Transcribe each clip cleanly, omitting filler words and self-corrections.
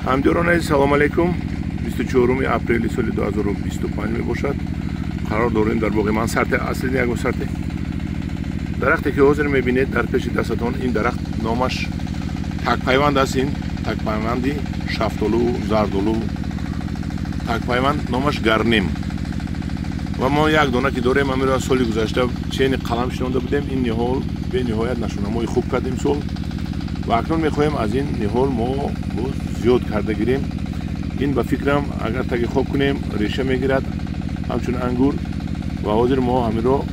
Ҳамдиёрон азиз, салом алейкум. 24 апрели соли 2025 мебошад. Қарор дорем дар боғи ман сарте асли ягон сарте. Дарахте ки ҳозир мебинед дар пеши дастатон, ин дарахт номаш такпайванд аст. Ин такпайванди шафтолу, зардолу, такпайванд номаш гарнем. Ва мо як дона ки дорем, ҳаминро соли гузашта чени қалам шинонда будем. Ин ниҳол бениҳоят нашунамои хуб кард имсол ва акнун мехоҳем аз ин ниҳол мо боз зиёд карда гирем. Ин ба фикрам агар таги хок кунем реша мегирад ҳамчун ангур, ва ҳозир мо ҳаминро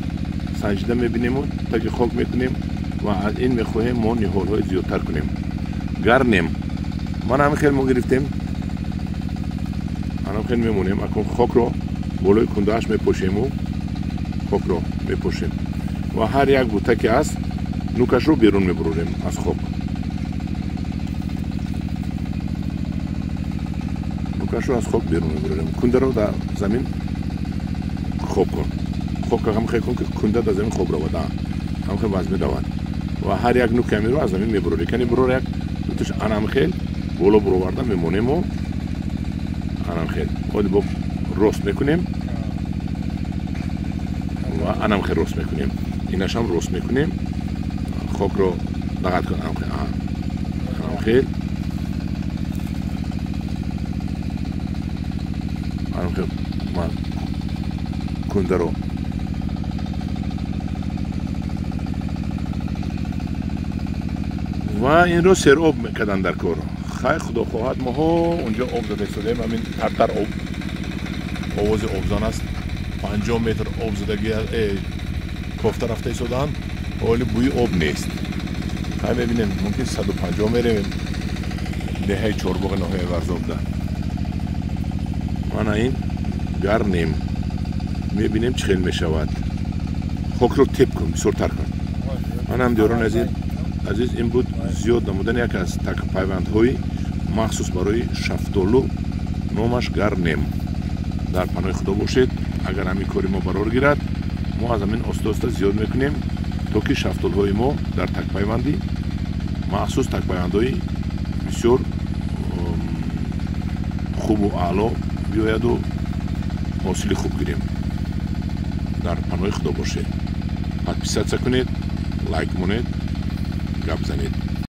санҷида мебинему таги хок мекунем ва аз ин мехоҳем мо ниҳолҳои зиёдтар кунем. Гарнем ман ҳамин хел мо гирифтем, ҳамин хел мемонем. Акнун хокро болои кундааш мепошему, хокро мепошем ва ҳар як бута ки аст нукашро берун мебурорем аз хок. Нукашро аз хок берун мебурорем. Кундаро дар замин хоб кун. Хок ҳам хел кун ки кунда дар замин хоб равад, ҳам хел вазн равад ва ҳар як нуки ҳаминро аз замин мебурорем. Кани бурор як дуташ анам хел боло буроварда мемонему, анам хел оди бо рост мекунем ва анам хел рост мекунем. Инашам рост мекунем. Хокро дағат кун, анам хел, анам хел ман кундаро ва инро сероб мекардан дар кор. Хай, худо хоҳад моҳо унҷо об зада истодаем. Ҳамин тартар об, овози обзан аст. 50 метр об задаги кофта рафта истодаанд, ҳоли бӯи об нест. Хай мебинем, мумкин 150 меравем деҳаи Чорбоғи ноҳияи Варзобда. Мана ин гарнем, мебинем чӣ хел мешавад. Хокро теп кун, бисёртар кун. Ман ҳамдиёрон азиз, ин буд зиёд намудани як аз такпайвандҳои махсус барои шафтолу, номаш гарнем. Дар паноҳи худо бошед. Агар ҳамин кори мо барор гирад, мо аз ҳамин оста-оста зиёд мекунем то ки шафтолҳои мо дар такпайвандӣ махсус такпайвандҳои бисёр хубу аъло биёяду ҳосили хуб гирем. Дар паноҳи худо бошед. Подписаться кунед, лайк монед, гап занед.